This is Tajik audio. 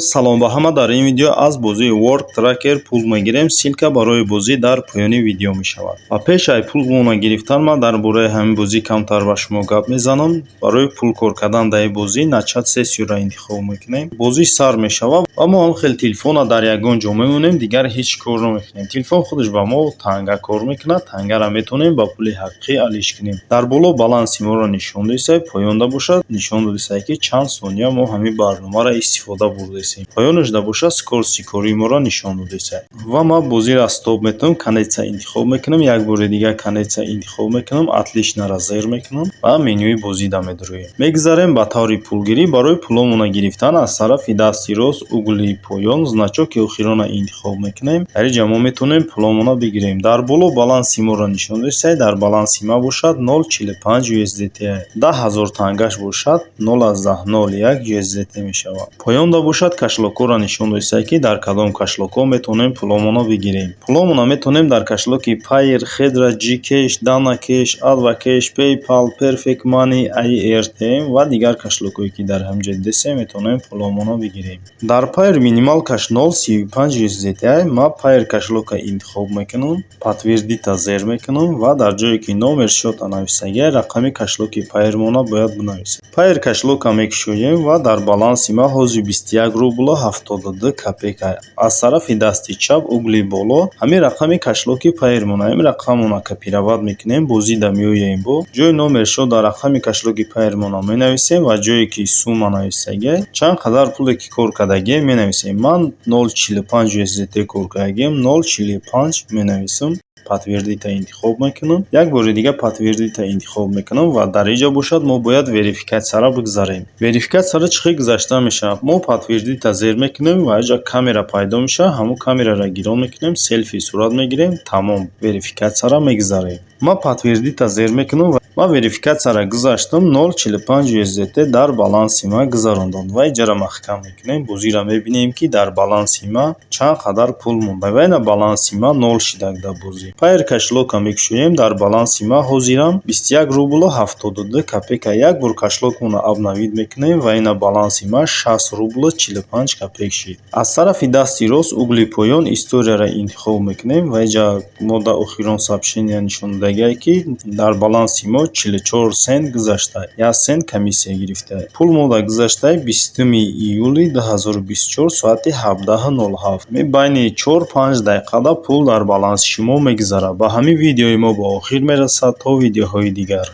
Салом ба ҳама! Дар ин видео аз бозии Work Tracker пул мегирем. Ссылка барои бозӣ дар поёни видео мешавад. Ва пеш аз пулмона гирифтан ман дар бораи ҳамин бозӣ камтар ба шумо гап мезанам. Барои пул кор кардан дар ин бозӣ «Начать сессию»-ро интихоб мекунем. Бозӣ сар мешавад ва мо ҳам хел телефонро дар ягон ҷо мемонем, дигар ҳеҷ кор намекунем. Телефон худаш ба мо танга кор мекунад. Тангаро метавонем ба пули ҳақиқӣ алиш кунем. Дар боло баланси моро нишон додисай, поёнда бошад, нишон додисай, ки чанд сония мо ҳамин барномаро истифода бурдесем. Поёнашда бошад, скорости кории моро нишон додисай. Ва ман бозиро стоп метавонам, конец интихоб мекунам, як бори дигар конец интихоб мекунам, «Отлично»-ро зер мекунам ва менюи бозида медароем. Мегзарем ба таври пулгирӣ. Барои пуломона гирифтан аз тарафи дасти рост, угли поён, значоки охиронро интихоб мекунем. Дар ин ҷо мо метавонем пуломона бигирем. Дар боло баланси моро нишон додисай, дар баланси ман бошад 0,45 USDT. 10 000 тангаш бошад, 0,01 USDT мешавад. Поёнда бошад, кошелёкҳоро нишон додисай, ки дар кадом кошелёкҳо метавонем пуломонро бигирем. Пуломонро метавонем дар кошелёки Payeer, Хедра, Gcash, Dana Cash, AdvCash, PayPal, Perfect Money, AirTM ва дигар кошелёкҳое, ки дар ҳамин ҷо дидесем, метавонем пуломонро бигирем. Дар Payeer минималкаш 0,35 USDT. Ман Payeer кошелёкро интихоб мекунам, «Подтвердить»-а зер мекунам ва дар ҷое ки «Номер счёта» нависагиа, рақами кошелёки Payeer-мона бояд бинависем. Payeer кошелёкро мекушоем ва дар баланси ман ҳозир 21 рублу 72 копейка. Аз тарафи дасти чап, угли боло, ҳамин рақами кошелёки Payeer-мона, ҳамин рақамона копировать мекунем, бозида меоем, бо ҷои «Номер счёт» дар рақами кошелёки Payeer-мона менависем ва ҷое ки «Сумма» нависагиа, чанд қадар пуле ки кор кардагием, менависем. Ман 0,45 USDT кор кардагием, 0,45 менависам. «Подтвердить»-а интихоб мекунам, як бори дигар «Подтвердить»-а интихоб мекунам ва дар инҷо бошад, мо бояд верификатсияро бигзарем. Верификатсияро чӣ хел гузашта мешавад? Мо «Подтвердить»-а зер мекунем ва инҷа камера пайдо мешавад. Ҳамон камераро гирон мекунем, селфи сурат мегирем, тамом, верификатсияро мегузарем. Ман «Подтвердить»-а зер мекунам ва ман верификатсияро гузаштам. 0,45 USDT дар баланси ман гузарондам ва инҷаро маҳкам мекунем. Бозиро мебинем, ки дар баланси ман чанд қадар пул монда ва ина баланси ман нол шидак дар бозӣ. Payeer кошелёкро мекушоем, дар баланси ман ҳозирам 21 рублу 72 копейка. Як бор кошелёкмонро обновить мекунем ва ина баланси ман 60 рублу 45 копейк шид. Аз тарафи дасти рост, угли поён, «История»-ро интихоб мекунем ва инҷа мо дар охирон сообщения нишон додагиае, ки дар баланси мо 44 сент гузашта, 1 сент комиссия гирифта. Пул мода гузаштаи 20 июли 2024, соати 17:07. Байни 4-5 дақиқада пул дар баланси шумо мегузарад. Ба ҳамин видеои мо ба охир мерасад. То видеоҳои дигар.